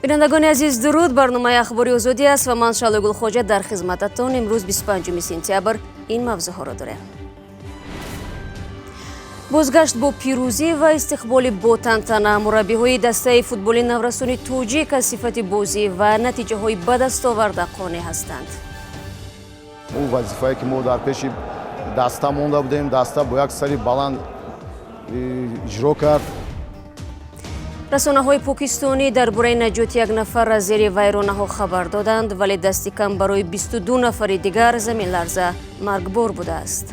Бинандагони азиз, дуруд. Барномаи Ахбори Озодӣ аст ва ман Шаҳло Гулхоҷа дар хизмататон. Имрӯз 25 сентябр ин мавзӯъҳоро дорем: бозгашт бо пирӯзӣ ва истиқболи ботантана, мураббиҳои дастаи футболи наврасони тоҷик аз сифати бозӣ ва натиҷаҳои ба дастоварда қонеъ ҳастанд. Ӯ вазифае ки мо дар пеши даста монда будем, даста бо як сари баланд иҷро кард. Расонаҳои покистонӣ дар бораи наҷоти як нафар аз зери вайронаҳо хабар доданд, вале дасти кам барои 22 нафари дигар заминларза маргбор будааст.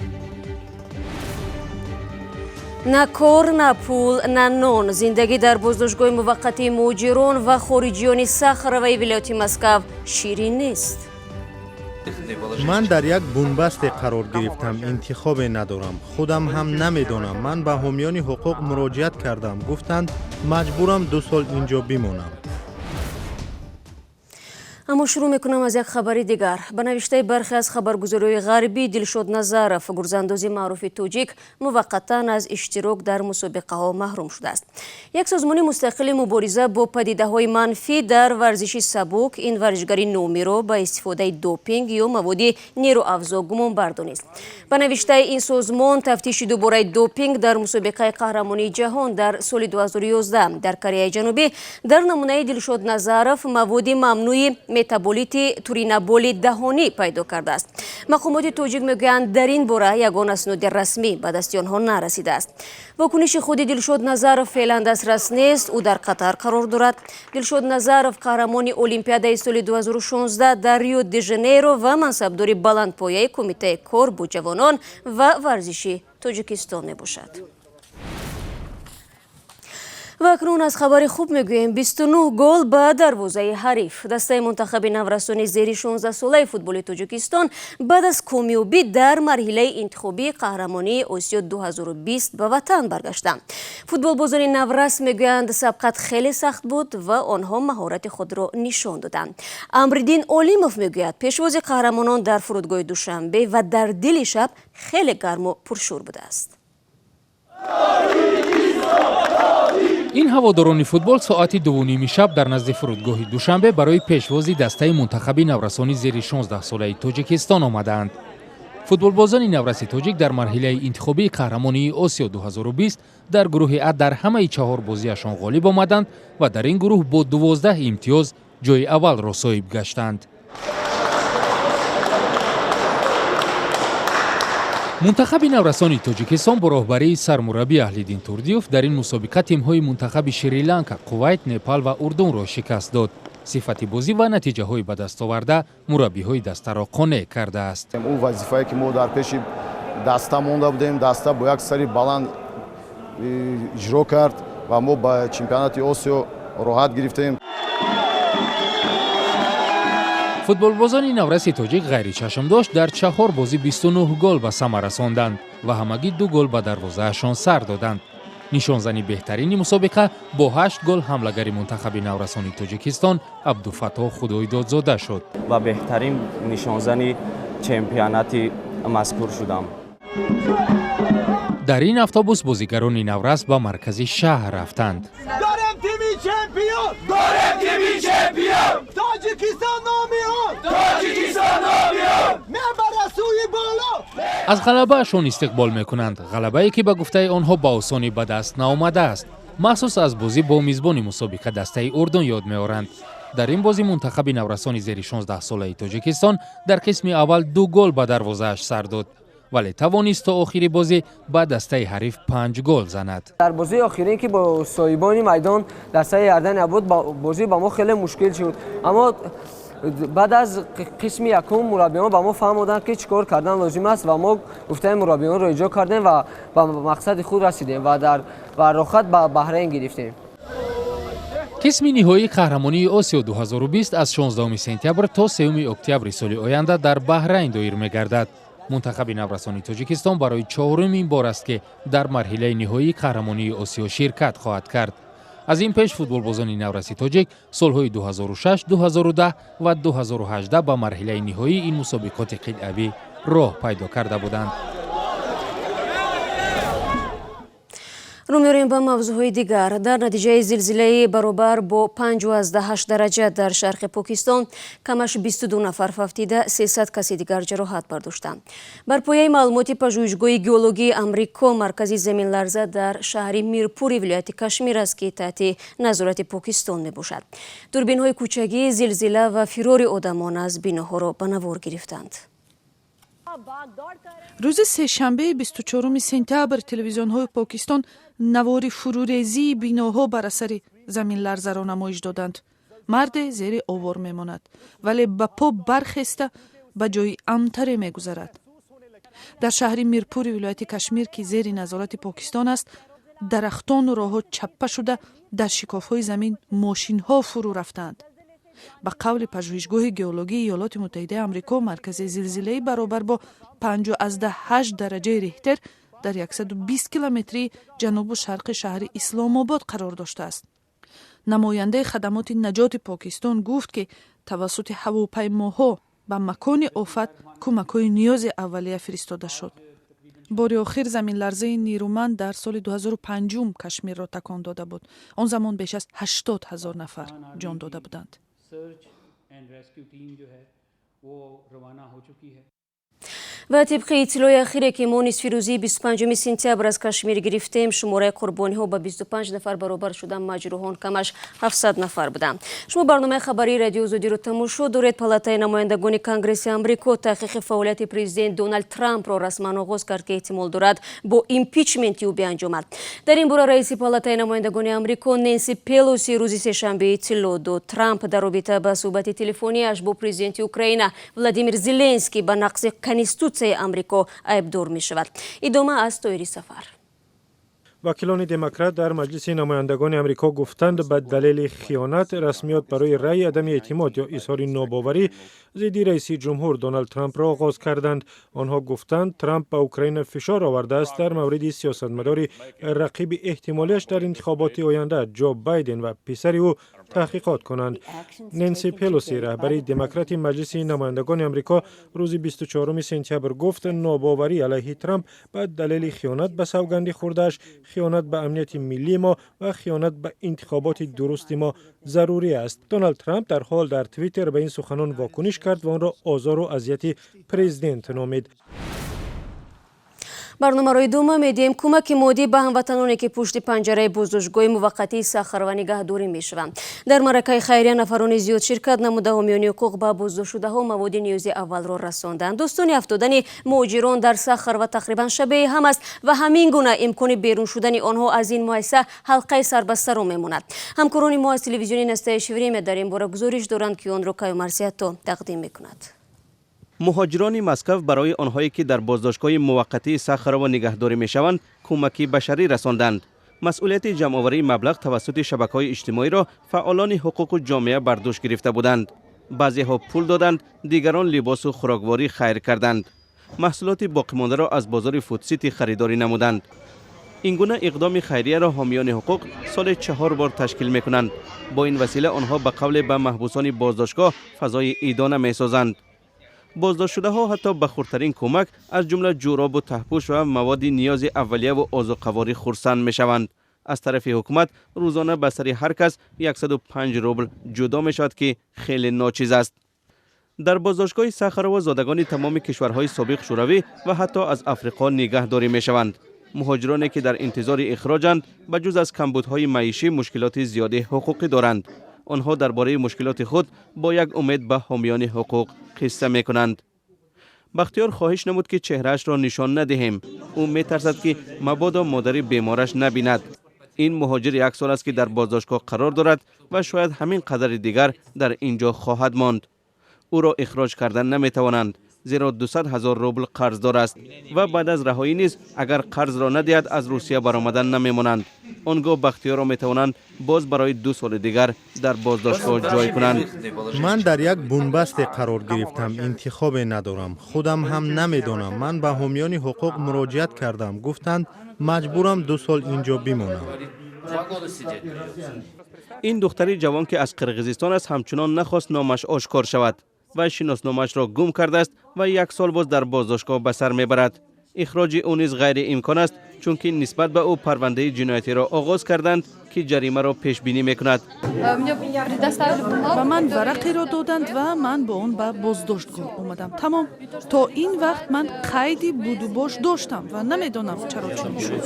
На кор, на пул, на нон. Зиндагӣ дар боздоштгоҳи муваққатии муҳоҷирон ва хориҷиёни Сахароваи вилояти Москав ширин нест. Ман дар як бунбасте қарор гирифтам, интихобе надорам, худам ҳам намедонам. Ман ба ҳомиёни ҳуқуқ муроҷиат кардам, гуфтанд, маҷбурам 2 сол ин ҷо бимонам. Аммо шурӯъ мекунам аз як хабари дигар. Ба навиштаи бархе аз хабаргузориҳои ғарбӣ, Дилшод Назаров, гурзандози маъруфи тоҷик, муваққатан аз иштирок дар мусобиқаҳо маҳрум шудааст. Як созмони мустақили мубориза бо падидаҳои манфӣ дар варзиши сабук ин варзишгари номиро ба истифодаи допинг ё маводи нерӯафзо гумонбар донист. Ба навиштаи ин созмон, тафтиши дубораи допинг дар мусобиқаи қаҳрамонии ҷаҳон дар соли 2011 дар Кореяи Ҷанубӣ дар намунаи Дилшод Назаров маводи мамнӯи метаболити туринаболи даҳонӣ пайдо кардааст. Мақомоти тоҷик мегӯянд, дар ин бора ягон асноди расмӣ ба дасти онҳо нарасидааст. Вокуниши худи Дилшод Назаров феълан дастрас нест, ӯ дар Қатар қарор дорад. Дилшод Назаров қаҳрамони Олимпиадаи соли 2016 дар Рио де Жанейро ва мансабдори баландпояи Кумитаи кор бо ҷавонон ва варзиши Тоҷикистон мебошад. Ва акнун аз хабари хуб мегӯем: 29 гол ба дарвозаи ҳариф. Дастаи мунтахаби наврасони зери 16-солаи футболи Тоҷикистон баъд аз комёбӣ дар марҳилаи интихобии қаҳрамонии Осиё 2020 ба ватан баргаштанд. Футболбозони наврас мегӯянд, сабқат хеле сахт буд ва онҳо маҳорати худро нишон доданд. Амриддин Олимов мегӯяд, пешвози қаҳрамонон дар фурудгоҳи Душанбе ва дар дили шаб хеле гарму пуршӯр будааст. Ин ҳаводорони футбол соати 2:30 шаб дар назди фурудгоҳи Душанбе барои пешвози дастаи мунтахаби наврасони зери 16-солаи Тоҷикистон омадаанд. Футболбозони навраси тоҷик дар марҳилаи интихобии қаҳрамонии Осиё 2020 дар гурӯҳи А дар ҳамаи чаҳор бозиашон ғолиб омаданд ва дар ин гурӯҳ бо 12 имтиёз ҷои аввалро соҳиб гаштанд. Мунтахаби наврасони Тоҷикистон бо роҳбарии сармураббӣ Аҳлиддин Турдиёв дар ин мусобиқа тимҳои мунтахаби Шри-Ланка, Кувайт, Непал ва Урдунро шикаст дод. Сифати бозӣ ва натиҷаҳои ба дастоварда мураббиҳои дастаро қонеъ кардааст. Ӯ вазифае ки мо дар пеши даста монда будем, даста бо як сари баланд иҷро кард ва мо ба чемпионати Осиё роҳат гирифтем. Футболбозони навраси тоҷик ғайричашмдошт дар чаҳор бозӣ 29 гол ба самар расонданд ва ҳамагӣ ду гол ба дарвозаашон сар доданд. Нишонзани беҳтарини мусобиқа бо ҳашт гол ҳамлагари мунтахаби наврасони Тоҷикистон Абдуфаттоҳ Худойдодзода шуд. Ва беҳтарин нишонзани чемпионати мазкур шудам. Дар ин автобус бозигарони наврас ба маркази шаҳр рафтанд. Дорем тими чемпион, дорем тими чемпион, Тоҷикистон номи он, Тоҷикистон номи он, мебарад сӯи боло. Аз ғалабаашон истиқбол мекунанд, ғалабае ки ба гуфтаи онҳо ба осонӣ ба даст наомадааст. Махсус аз бозӣ бо мизбони мусобиқа дастаи Урдун ёд меоранд. Дар ин бозӣ мунтахаби наврасони зери 16-солаи Тоҷикистон дар қисми аввал ду гол ба дарвозааш сар дод, вале тавонист то охири бозӣ ба дастаи ҳариф панҷ гол занад. Дар бозии охирин, ки бо соҳибони майдон дастаи Иордания буд, бозӣ ба мо хеле мушкил шуд, аммо баъд аз қисми якум мураббиён ба мо фаҳмоданд, ки чӣ кор кардан лозим аст, ва мо гуфтаи мураббиёнро иҷро кардем ва ба мақсади худ расидем ва дар ва роҳхат ба Баҳрейн гирифтем. Қисми ниҳоии қаҳрамонии Осиё 2020 аз 16 сентябр то 3 октябри соли оянда дар Баҳрайн доир мегардад. Мунтахаби наврасони Тоҷикистон барои чорумин бор аст, ки дар марҳилаи ниҳоии қаҳрамонии Осиё ширкат хоҳад кард. Аз ин пеш футболбозони навраси тоҷик солҳои 2006, 2010 ва 2018 ба марҳилаи ниҳоии ин мусобиқоти қитъавӣ роҳ пайдо карда буданд. Рӯ меорем ба мавзӯъҳои дигар. Дар натиҷаи зилзилаи баробар бо 5,8 дараҷа дар шарқи Покистон камаш 22 нафар фавтида, 300 каси дигар ҷароҳат бардоштанд. Бар пояи маълумоти Пажӯҳишгоҳи геологии Амрико, маркази заминларза дар шаҳри Мирпури вилояти Кашмир аст, ки таҳти назорати Покистон мебошад. Дурбинҳои кӯчагӣ зилзила ва фирори одамон аз биноҳоро ба навор гирифтанд. Рӯзи сешанбеи 24 сентябр телевизионҳои Покистон навори фурӯрезии биноҳо бар асари заминларзаро намоиш доданд. Марде зери овор мемонад, вале ба по бархеста, ба ҷои амнтаре мегузарад. Дар шаҳри Мирпури вилояти Кашмир, ки зери назорати Покистон аст, дарахтону роҳҳо чаппа шуда, дар шикофҳои замин мошинҳо фурӯ рафтаанд. Ба қавли Пажӯҳишгоҳи геологии Иёлоти Муттаҳидаи Амрико, маркази зилзилаи баробар бо 5,8 дараҷаи Рихтер дар 120 километрии ҷанубу шарқи шаҳри Исломобод қарор доштааст. Намояндаи хадамоти наҷоти Покистон гуфт, ки тавассути ҳавопаймоҳо ба макони офат кӯмакҳои ниёзи аввалия фиристода шуд. Бори охир заминларзаи нерӯманд дар соли 2005 Кашмирро такон дода буд. Он замон беш аз 80 ҳазор нафар ҷон дода буданд. Search and rescue team जो है वो रवाना हो चुकी है। Ва тибқи иттилои ахире, ки мо нисфирӯзии 25 сентябр аз Кашмир гирифтем, шумораи қурбониҳо ба 25 нафар баробар шуда, маҷрӯҳон камаш 700 нафар буданд. Шумо барномаи хабарии Радиои Озодиро тамошо доред. Палатаи намояндагони Конгресси Амрико таҳқиқи фаъолияти президент Доналд Трампро расман оғоз кард, ки эҳтимол дорад бо импичменти ӯ бианҷомад. Дар ин бора раиси Палатаи намояндагони Амрико Ненси Пелоси рӯзи сешанбе иттилоъ дод. Трамп дар робита ба суҳбати телефонияш бо президенти Украина Владимир Зеленский ба нақзи Конститутсияи Амрико айбдор мешавад. Идома аз Тоири Сафар. Вакилони демократ дар Маҷлиси намояндагони Амрико гуфтанд, ба далели хиёнат расмиёт барои раъи адами эътимод ё изҳори нобоварӣ зидди раиси ҷумҳур Доналд Трампро оғоз карданд. Онҳо гуфтанд, Трамп ба Украина фишор овардааст дар мавриди сиёсатмадори рақиби эҳтимолиаш дар интихоботи оянда, Ҷо Байден, ва писари ӯ таҳқиқот кунанд. Ненси Пелоси, раҳбари демократи Маҷлиси намояндагони Амрико, рӯзи 24 сентябр гуфт, нобоварӣ алайҳи Трамп ба далели хиёнат ба савганди хурдааш, хиёнат ба амнияти миллии мо ва хиёнат ба интихоботи дурусти мо зарурӣ аст. Доналд Трамп дар ҳол дар Твиттер ба ин суханон вокуниш кард ва онро озору азияти президент номид. Барномаро идома медиҳем. Кӯмаки моддӣ ба ҳамватаноне, ки пушти панҷараи боздоштгоҳи муваққатии Сахарова нигаҳдорӣ мешаванд. Дар маъракаи хайрия нафарони зиёд ширкат намуда, ҳомиёни ҳуқуқ ба боздоштшудаҳо маводи ниёзи аввалро расонданд. Достони афтодани муҳоҷирон дар Сахарова тақрибан шабеҳи ҳам аст ва ҳамин гуна имкони берун шудани онҳо аз ин муассиса ҳалқаи сарбастаро мемонад. Ҳамкорони мо аз телевизиони «Настоящее время» дар ин бора гузориш доранд, ки онро Каюмарсиято тақдим мекунад. Муҳоҷирони Москав барои онҳое, ки дар боздоштгоҳи муваққатии Сахарово нигаҳдорӣ мешаванд, кӯмаки башарӣ расонданд. Масъулияти ҷамъоварии маблағ тавассути шабакаҳои иҷтимоиро фаъолони ҳуқуқу ҷомеа бар дӯш гирифта буданд. Баъзеҳо пул доданд, дигарон либосу хӯрокворӣ хайр карданд. Маҳсулоти боқимондаро аз бозори Фудсити харидорӣ намуданд. Ин гуна иқдоми хайрияро ҳомиёни ҳуқуқ соли чаҳор бор ташкил мекунанд. Бо ин васила онҳо ба қавле ба маҳбусони боздоштгоҳ фазои идона месозанд. Боздоштшудаҳо ҳатто ба хурдтарин кӯмак, аз ҷумла ҷӯробу таҳпӯш ва маводи ниёзи аввалияву озуқаворӣ, хурсанд мешаванд. Аз тарафи ҳукумат рӯзона ба сари ҳар кас 105 рубл ҷудо мешавад, ки хеле ночиз аст. Дар боздоштгоҳи Сахарово зодагони тамоми кишварҳои собиқ Шӯравӣ ва ҳатто аз Африқо нигаҳдорӣ мешаванд. Муҳоҷироне, ки дар интизори ихроҷанд, ба ҷуз аз камбудҳои маишӣ мушкилоти зиёди ҳуқуқӣ доранд. Онҳо дар бораи мушкилоти худ бо як умед ба ҳомиёни ҳуқуқ қисса мекунанд. Бахтиёр хоҳиш намуд, ки чеҳраашро нишон надиҳем. Ӯ метарсад, ки мабодо модари бемораш набинад. Ин муҳоҷир як сол аст, ки дар боздоштгоҳ қарор дорад ва шояд ҳамин қадари дигар дар ин ҷо хоҳад монд. Ӯро ихроҷ кардан наметавонанд, зеро 200 ҳазор рубл қарздор аст ва баъд аз раҳоӣ низ, агар қарзро надиҳад, аз Русия баромадан намемонанд. Он гоҳ Бахтиёрро метавонанд боз барои 2 соли дигар дар боздоштгоҳ ҷой кунанд. Ман дар як бунбасте қарор гирифтам, интихобе надорам, худам ҳам намедонам. Ман ба ҳомиёни ҳуқуқ муроҷиат кардам, гуфтанд, маҷбурам 2 сол ин ҷо бимонам. Ин духтари ҷавон, ки аз Қирғизистон аст, ҳамчунон нахост номаш ошкор шавад ва шиносномаашро гум кардааст ва як сол боз дар боздоштгоҳ ба сар мебарад. Ихроҷи ӯ низ ғайриимкон аст, чунки нисбат ба ӯ парвандаи ҷиноятиро оғоз карданд, ки ҷаримаро пешбинӣ мекунад. Ба ман варақеро доданд ва ман бо он ба боздоштгоҳ омадам. Тамом. То ин вақт ман қайди будубош доштам ва намедонам, чаро чунин шуд.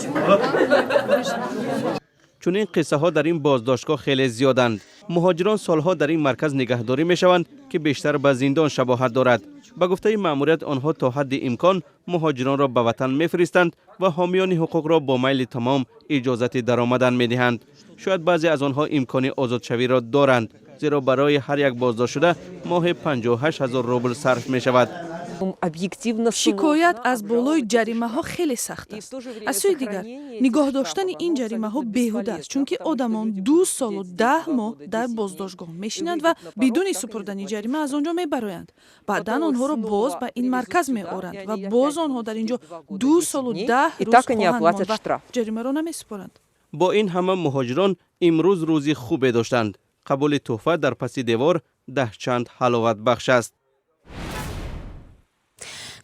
Чунин қиссаҳо дар ин боздоштгоҳ хеле зиёданд. Муҳоҷирон солҳо дар ин марказ нигаҳдорӣ мешаванд, ки бештар ба зиндон шабоҳат дорад. Ба гуфтаи маъмурият, онҳо то ҳадди имкон муҳоҷиронро ба ватан мефиристанд ва ҳомиёни ҳуқуқро бо майли тамом иҷозати даромадан медиҳанд. Шояд баъзе аз онҳо имкони озодшавиро доранд, зеро барои ҳар як боздоштшуда моҳе 58 ҳазор рубл сарф мешавад. Шикоят аз болои ҷаримаҳо хеле сахт аст. Аз сӯи дигар, нигоҳ доштани ин ҷаримаҳо беҳуда аст, чунки одамон 2 солу 10 моҳ дар боздоштгоҳ мешинанд ва бидуни супурдани ҷарима аз он ҷо мебароянд. Баъдан онҳоро боз ба ин марказ меоранд ва боз онҳо дар ин ҷо 2 солу 10 рӯз хоҳанд монд ва ҷаримаро намесупоранд. Бо ин ҳама муҳоҷирон имрӯз рӯзи хубе доштанд. Қабули тӯҳфа дар паси девор даҳчанд ҳаловатбахш аст.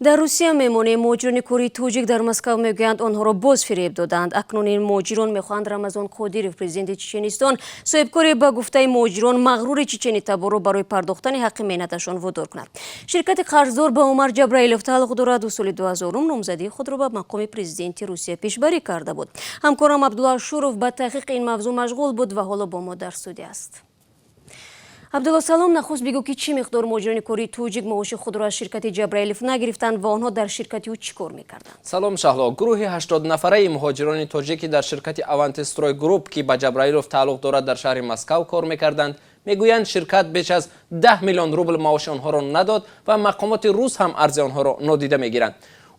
Дар Русия мемонем. Муҳоҷирони кори тоҷик дар Москав мегӯянд, онҳоро боз фиреб доданд. Акнун ин муҳоҷирон мехоҳанд Рамазон Қодиров, президенти Чеченистон, соҳибкори, ба гуфтаи муҳоҷирон, мағрури чеченитаборро барои пардохтани ҳаққи меҳнаташон водор кунад. Ширкати қарздор ба Умар Ҷабраилов тааллуқ дорад. Ӯ соли 2000 номзадии худро ба мақоми президенти Русия пешбарӣ карда буд. Ҳамкорам Абдулло Ашуров ба таҳқиқи ин мавзӯъ машғул буд ва ҳоло бо мо дар студия аст. Абдулло, салом. Нахуст бигӯ, ки чӣ миқдор муҳоҷирони кори тоҷик маоши худро аз ширкати Ҷабраилов нагирифтанд ва онҳо дар ширкати ӯ чӣ кор мекарданд? Салом, Шаҳло. Гурӯҳи 80 нафараи муҳоҷирони тоҷикӣ дар ширкати Авантстрой Групп, ки ба Ҷабраилов тааллуқ дорад, дар шаҳри Москав кор мекарданд, мегӯянд, ширкат беш аз 10 миллион рубл маоши онҳоро надод ва мақомоти рус ҳам арзи онҳоро нодида мегиранд.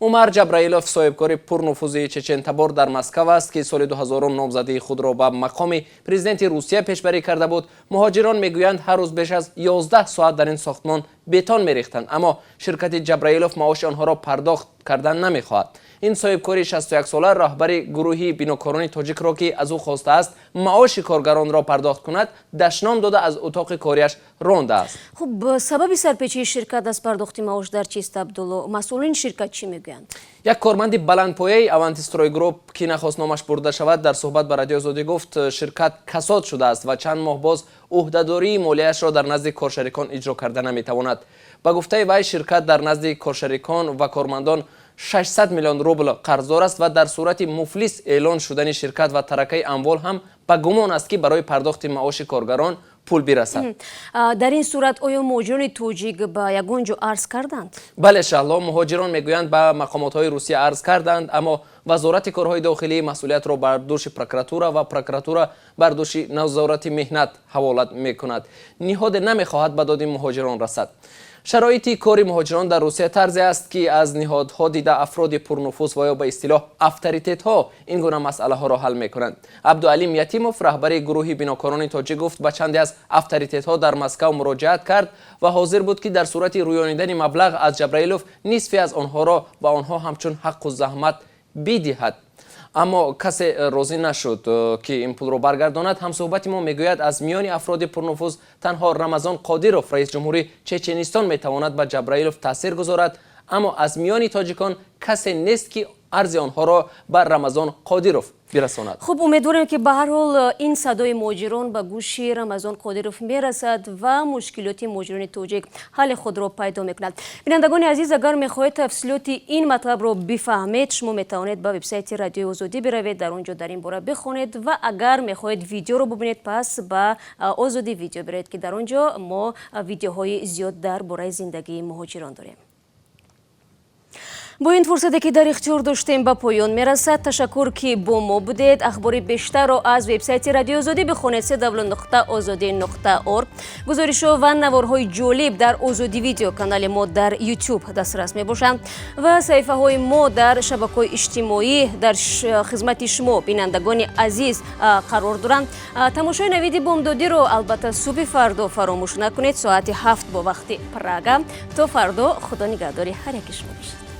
Умар Ҷабраилов соҳибкори пурнуфузи чечентабор дар Москав аст, ки соли 2000 номзадии худро ба мақоми президенти Русия пешбарӣ карда буд. Муҳоҷирон мегӯянд, ҳар рӯз беш аз 11 соат дар ин сохтмон бетон мерехтанд, аммо ширкати Ҷабраилов маоши онҳоро пардохт кардан намехоҳад. Ин соҳибкори 61сола роҳбари гурӯҳи бинокорони тоҷикро, ки аз ӯ хостааст маоши коргаронро пардохт кунад, дашном дода, аз утоқи кориаш рондааст. Хуб, сабаби сарпечии ширкат аз пардохти маош дар чист, Абдулло? Масъулини ширкат чӣ мегӯянд? Як корманди баландпояи Авантстрой Групп, ки нахост номаш бурда шавад, дар суҳбат ба Радиои Озодӣ гуфт, ширкат касод шудааст ва чанд моҳ боз ӯҳдадории молияшро дар назди коршарикон иҷро карда наметавонад. Ба гуфтаи вай, ширкат дар назди коршарикон ва кормандон 600 миллион рубл қарздор аст ва дар сурати муфлис эълон шудани ширкат ва таракаи амвол ҳам ба гумон аст, ки барои пардохти маоши коргарон пул бирасад. Дар ин сурат оё муҳоҷирони тоҷик ба ягон ҷо арз карданд? Бале, Шаҳло, муҳоҷирон мегӯянд, ба мақомотҳои Русия арз карданд, аммо Вазорати корҳои дохилӣ масъулиятро бар дӯши прокуратура ва прокуратура бар дӯши Назорати меҳнат ҳаволат мекунад. Ниҳоде намехоҳад ба доди муҳоҷирон расад. Шароити кори муҳоҷирон дар Русия тарзе аст, ки аз ниҳодҳо дида афроди пурнуфуз ва ё ба истилоҳ авторитетҳо ин гуна масъалаҳоро ҳал мекунанд. Абдуалим Ятимов, раҳбари гурӯҳи бинокорони тоҷик, гуфт, ба чанде аз авторитетҳо дар Москав муроҷиат кард ва ҳозир буд, ки дар сурати рӯёнидани маблағ аз Ҷабраилов нисфе аз онҳоро ба онҳо ҳамчун ҳаққу заҳмат бидиҳад, аммо касе розӣ нашуд, ки ин пулро баргардонад. Ҳамсӯҳбати мо мегӯяд, аз миёни афроди пурнуфуз танҳо Рамазон Қодиров, раиси ҷумҳури Чеченистон, метавонад ба Ҷабраилов таъсир гузорад, аммо аз миёни тоҷикон касе нест, ки арзи онҳоро ба Рамазон Қодиров бирасонад. Хуб, умедворем, ки ба ҳар ҳол ин садои муҳоҷирон ба гӯши Рамазон Қодиров мерасад ва мушкилоти муҳоҷирони тоҷик ҳалли худро пайдо мекунад. Бинандагони азиз, агар мехоҳед тафсилоти ин матлабро бифаҳмед, шумо метавонед ба вебсайти Радиои Озодӣ биравед, дар он ҷо дар ин бора бихонед ва агар мехоҳед видеоро бубинед, пас ба Озодӣ Видео биравед, ки дар он ҷо мо видеоҳои зиёд дар бораи зиндагии муҳоҷирон дорем. Бо ин фурсате, ки дар ихтиёр доштем, ба поён мерасад. Ташаккур, ки бо мо будед. Ахбори бештарро аз вебсайти Радиои Озодӣ бихонед: www.ozodi.org. Гузоришҳо ва наворҳои ҷолиб дар Озодӣ Видео, канали мо дар YouTube, дастрас мебошанд ва саҳифаҳои мо дар шабакаҳои иҷтимоӣ дар хизмати шумо, бинандагони азиз, қарор доранд. Тамошои Навиди бомдодиро албатта субҳи фардо фаромӯш накунед, соати 7 бо вақти Прага. То фардо, Худо нигаҳдори ҳар яки шумо бошад.